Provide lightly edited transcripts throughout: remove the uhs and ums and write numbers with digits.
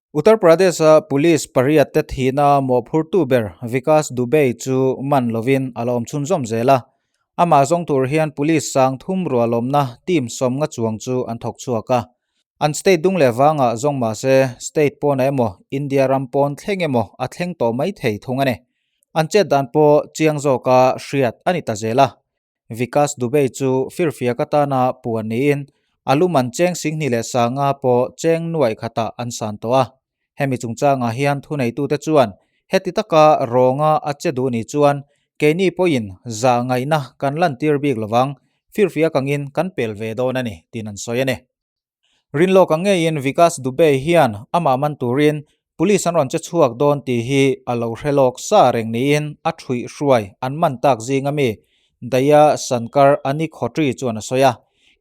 Uttar Pradesh-a police pariat te thihna mawhphurtu ber Vikas Dubey chu man lovin a la awm chhunzawm zel a. Amah zawng tur hian police sang thum rualawmna team sawmnga chuang chu an thawk chhuak a. An state dung leh vangah zawng mah se state pawnah emaw India ram pawn thleng emaw a thleng tawh mai thei thung a ni. An chet dan pawh chiang zawka hriat a ni ta zel a. Vikas Dubey chu firfiak atana puan niin a lu man cheng singhnih leh sanga pawh cheng nuaih khatah an san tawh a. Hemi chungchangah hian thuneitute chuan heti taka rawnga a che duh ni chuan keini pawhin zah ngaihna kan lantir bik lovang, firfiak angin kan pel ve dawn a ni tiin an sawi a ni. Rinlawk ang ngeiin Vikas Dubey hian amah man turin Police an rawn che chhuak dawn tih hi a lo hre lawk sa reng niin a thuih hruai an man tak zing ami Daya Shankar Anikhotri chuan a sawi a.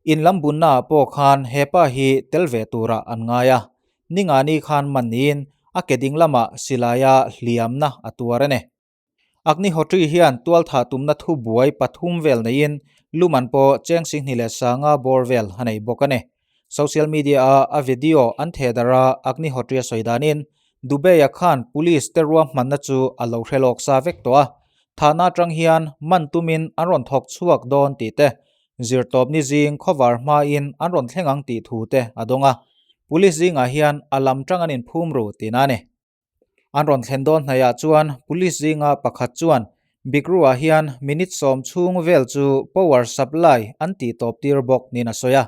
In lam bunna ah pawh khan hepa hi tel ve turah an ngai a. Ningani khan man niin a ke ding lamah silaia hliamna a tuar a ni. Agnihotri hian tualthah tumna thu buai pathum vel neiin luman pawh cheng singhnih leh sanga bawr vel a nei bawk a ni. Social media-a a video an thehdarh a Agnihotri a sawi danin Dubey-a khan police te ruahmanna chu a lo hre lawk sa vek tawh a, thahna atang hian man tumin an rawn thawk chhuak dawn tih te, zirtawpni zing khawvar hmain an rawn thleng ang tih thu te a dawng a, police zingah hian a lam tang an inphum ru tihna a ni. An rawn thlen dawn hnaihah chuan police zinga pakhat chuan Bikru-ah hian minute sawm chhung vel chu power supply an tih tawp tir bawk niin a sawi a.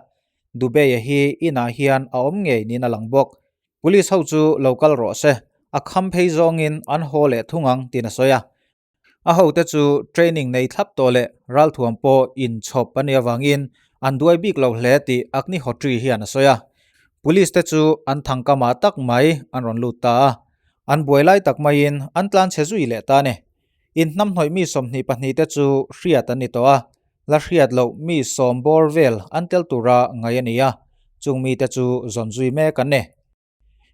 Dubey-a hi inah hian a awm ngei niin a lang bawk. Police ho chu lo kal rawh se, a kham phei zawngin an haw leh thung ang tiin a sawi a. A hote chu training nei thlap tawh leh ralthuam pawh inchhawp a nih avangin an duai bik lo hle tih Agnihotri hian a sawi a. Police te chu an thangkamah tak mai an rawn lut ta a, an buai lai tak maiin an tlan chhe zui leh ta a ni. Inhnamhnawih mi 22 te chu hriat an ni tawh a, la hriat loh mi sawm bawr vel an tel tura ngaih a ni a, chung mite chu zawn zui mek an ni.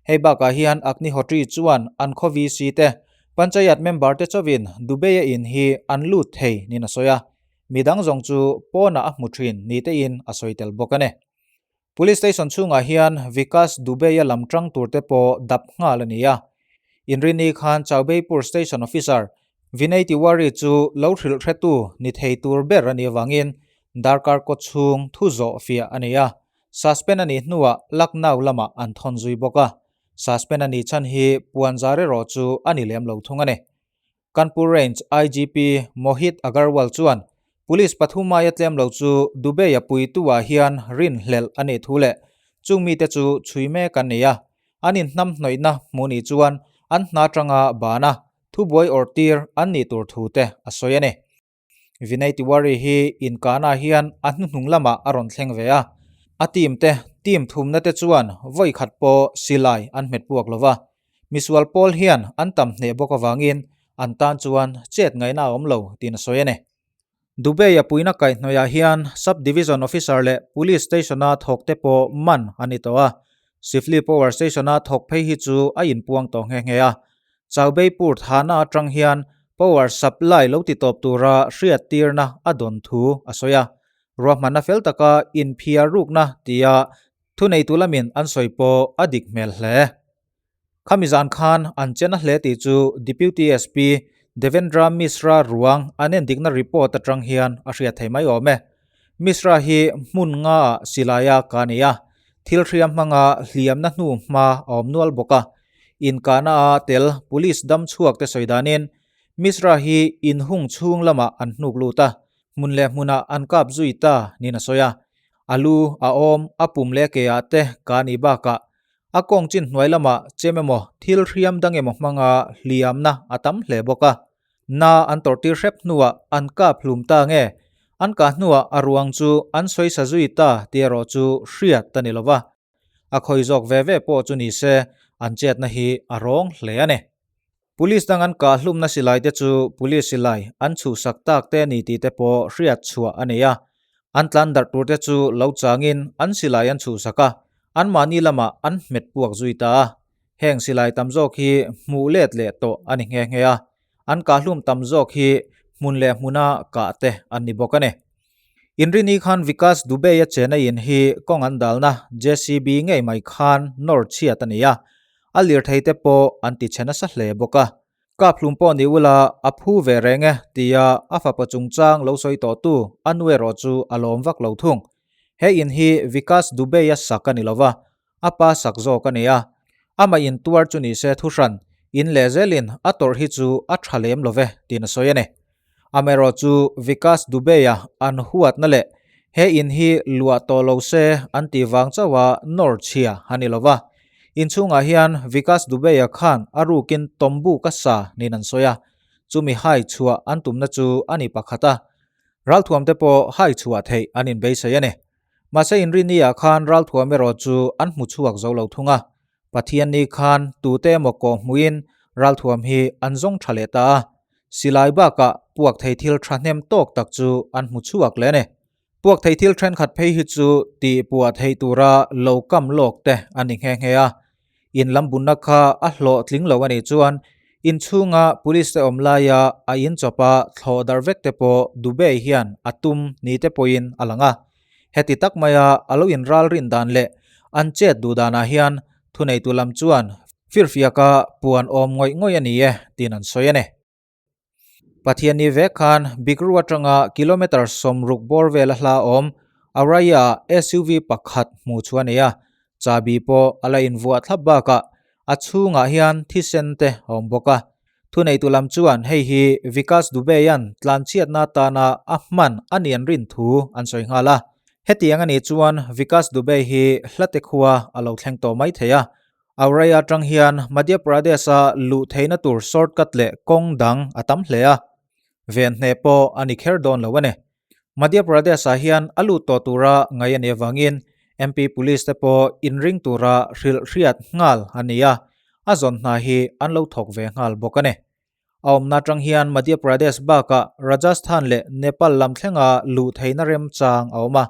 Hei bakah hian Agnihotri chuan an khaw VC te, Panchayat member te chauhin Dubey-a in hi an lut thei niin a sawi a, midang zawng chu pawnah a hmu thin ni tein a sawi tel bawk a ni. Police station chhungah hian Vikas Dubey-a lam tang tur te pawh dap nghal a ni a. Inrini khan Chaubeipur Station Officer Vinay Tiwari chu lo hrilh hretu ni thei tur ber a nih avangin darkar kaw chhung thu zawh fiah a ni a. Suspend a nih hnuah Lucknow lamah an thawn zui bawk a, suspend a nih chhan hi puanzar erawh chu a ni lem lo thung a ni. Kanpur Range IGP Mohit Agarwal chuan Police pathum aia tlem lo chu Dubey-a puitu-ah hian rinhlelh a nih thu leh chung mite chu chhui mek an ni a, an inhnamhnawihna hmuh nih chuan an hna atanga ban a, thubuai awrhtir an nih tur thu te a sawi a ni. Vinay Tiwari hi inkahna hian a hnuhnung lamah a rawn thleng ve a, a team te team thumna te chuan vawi khat pawh silai an hmet puak lo va, misual pawl hian an tam hneh bawk avangin an tan chuan chet ngaihna a awm lo tiin a sawi a ni. Dubey-a puina kaihhnawihah hian Sub Division Officer leh Police Station-a thawkte pawh man a ni tawh a, Sifli Power Station-a thawk phei hi chu a inpuang tawh nghe nghe a, Chaubeipur thana atang hian power supply lo ti tawp tura hriattirna a dawn thu a sawi a, ruahmanna fel taka inphiar rukna tia thuneitu lamin an sawi pawh a dik hmel hle. Khami zan khan an chen a hle tih chu Deputy SP Devendra Mishra ruang an endikna report atang hian a hriat thei mai awm e. Mishra hi hmun ngaah silaia ka ni a, thil hriam hmanga hliamna hnu hma a awm nual bawk a. Inkahna a tel police dam chhuak te sawi danin Mishra hi inhung chhung lamah an hnuk lut a, hmun leh hmunah an kap zui ta niin a sawi a. A lu, a awm, a pum leh ke ah te ka nih bakah a kawng chin hnuai lamah chem emaw thil hriam dang emaw hmanga hliamna a tam hle bawk a. Na an tawrhtir hrep hnuah an kap hlum ta nge? An kah hnuah a ruang chu an sawi sa zui ta tih erawh chu hriat a ni lo va. A khawi zawk ve ve pawh chu ni se an chetna hi a rawng hle a ni. Police dang an kah hlumna silai te chu police silai an chhuhsak tak te a ni tih te pawh hriat chhuah a nei a. An tlan darh tur te chu lo changin an silai an chhuhsak a, anmahni lamah an hmet puak zui ta a. Heng silai tam zawk hi hmuh let leh tawh a ni nghe nghe a, an kahhlum tam zawk hi hmun leh hmuna kah te an ni bawk a ni. Inrini khan Vikas Dubey-a chena in hi kawng an dalna JCB ngei mai khan nawr chhiat a ni a. A lirthei te pawh an ti chhe nasa hle bawk a. Kap hlum pawh ni ula a phu ve reng e tia a fapa chungchang lo sawi tawhtu a nu erawh chu a lawm vak lo thung. He in hi Vikas Dubey-a sak a ni lova, a pa sak zawk a ni a. Amah in tuar chu ni se thuhran, in leh zelin a tawrh hi chu a tha lem lo ve tiin a sawi a ni. Amaherawh chu Vikas Dubey-a an huatna leh he in hi luah tawh lo se an tih vang chauha nawr chhia a ni lo va. Inchhungah hian Vikas Dubey-a khan a rukin tawmbu ka sa niin an sawi a, chumi hai chhuah an tumna chu a ni pakhat a. Ralthuamte pawh hai chhuah theih an inbeisei a ni. Mahse Inrinni-ah khan ralthuam erawh chu an hmu chhuak zo lo thung a. Pathianni khan tute emaw kawh hmuhin ralthuam hi an zawng tha leh ta a. Silai bakah puak thei thil thahnem tawk tak chu an hmu chhuak leh a ni. Puak thei thil thenkhat phei hi chu tih puah theih tura lo kam lawk te a ni nghe nghe a. In lam bunna kha a hlawh tling lo a nih chuan inchhunga police te awm laia a in chawpa thlawh darh vek te pawh Dubey hian a tum ni te pawhin a lang a. Heti tak maia a lo inral rin dan leh an chet duh danah hian thuneitu lam chuan firfiaka puan awm ngawih ngawih a ni e tiin an sawi a ni. Pathianni vek khan Bikru atanga kilometre 60 bawr vela hla awm Auraiya SUV pakhat hmuh chu a nei a, chabi pawh a la invuah thlap bakah a chhungah hian thisen te a awm bawk a. Thuneitu lam chuan hei hi Vikas Dubey-a'n tlanchhiatna atana a hman a nih an rin thu an sawi nghal a. Hetiang a nih chuan Vikas Dubey hi hlate khua a lo thleng tawh mai thei a, Auraiya atang hian Madhya Pradesh-a luh theihna tur shortcut leh kawng dang a tam hle a, ven hneh pawh a ni kher dawn lo a ni. Madhya Pradesh-ah hian a lut tawh tura ngaih a nih avangin MP Police te pawh inring tura hrilh hriat nghal a ni a, a zawn hna hi an lo thawk ve nghal bawk a ni. A awmna atang hian Madhya Pradesh bakah Rajasthan leh Nepal lam thlenga luh theihna remchang a awm a.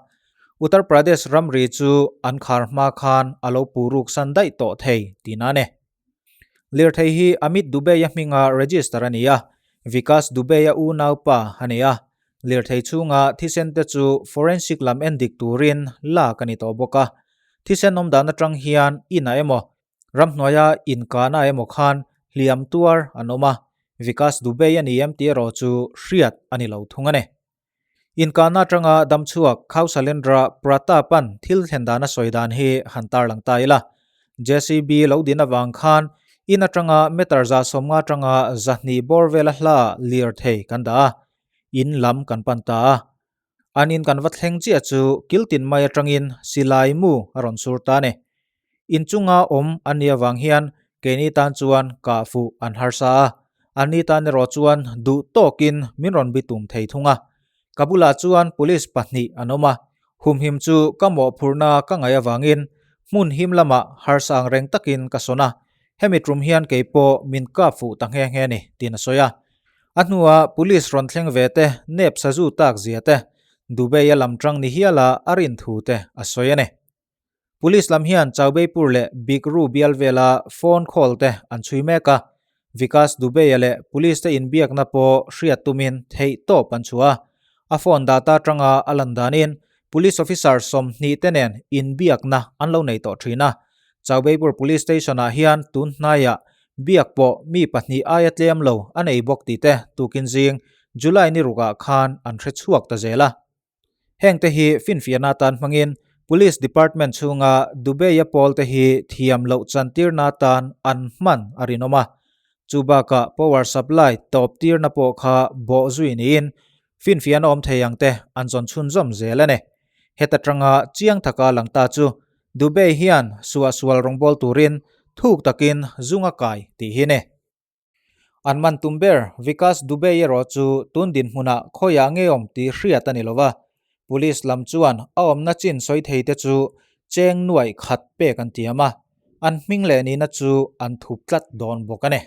Uttar Pradesh ramri chu an khar hma khan a lo pu ruksan daih tawh thei tihna a ni. Lirthei hi Amit Dubey-a hminga register a ni a, Vikas Dubey-a unaupa a ni a. Lirthei chhunga thisen te chu forensic lam endik turin lak a ni tawh bawk a. Thisen awmdan atang hian inah emaw Ramhnuaia inkahna emaw khan hliam tuar an awm a, Vikas Dubey a ni em tih erawh chu hriat a ni lo thung a ni. Inkahna atanga damchhuak Khausalendra Pratap-a'n thil thlen dan a sawi dan hi han tarlang ta ila. JCB lo din avang khan in atanga meter 150 atanga 200 bawr vela hla lirthei kan dah a, in lam kan pan ta a. An in kan va thleng chiah chu kiltin mai atangin silai mu a rawn sur ta a ni. Inchunga awm an nih avang hian keini tan chuan kah fuh an harsa a, anni tan erawh chuan duh tawkin min rawn bi tum thei thung a. Ka bulah chuan police pahnih an awm a, humhim chu ka mawhphurhna ka ngaih avangin hmun him lamah harsa ang reng takin ka sawn a, hemi tum hian keipawh min kap fuh ta nghe nghe a ni, tiin a sawi a. A hnuah police rawn thleng ve te, nep sazu tak zia te, Dubai-a lam tang ni hiala a rin thu te a sawi a ni. Police lam hian Chaubeipur leh Bikru bial vela phone call te an chhui mek a, Vikas Dubey-a leh police te inbiakna pawh hriat tumin theih tawp an chhuah a. A phone data atanga a lan danin police officer 20 te nen inbiakna an lo nei tawh thin a. Chaubeipur Police Station-ah hian tun hnaiah biak pawh mi pahnih aia tlem lo a nei bawk tih te tukin zing July ni rukah khan an hre chhuak ta zel a. Hengte hi finfiahna atan hmangin Police Department chhunga Dubey-a pawlte hi thiam loh chantirna atan an hman a rinawm a. Chu bakah power supply tawp tirna pawh kha bawh zui niin finfiahna awm thei ang te an zawn chhunzawm zel a ni. Heta tanga chiang taka lang ta chu Dubey hian suahsual rawngbâwl turin thuk takin zung a kai tih hi a ni. An man tum ber Vikas Dubey erawh chu tun dinhmunah khawiah nge awm tih hriat a ni lo va, Police lam chuan a awmna chin sawi thei te chu cheng nuaih khat pek an tiam a, an hming leh nihna chu an thup tlat dawn bawk a ni.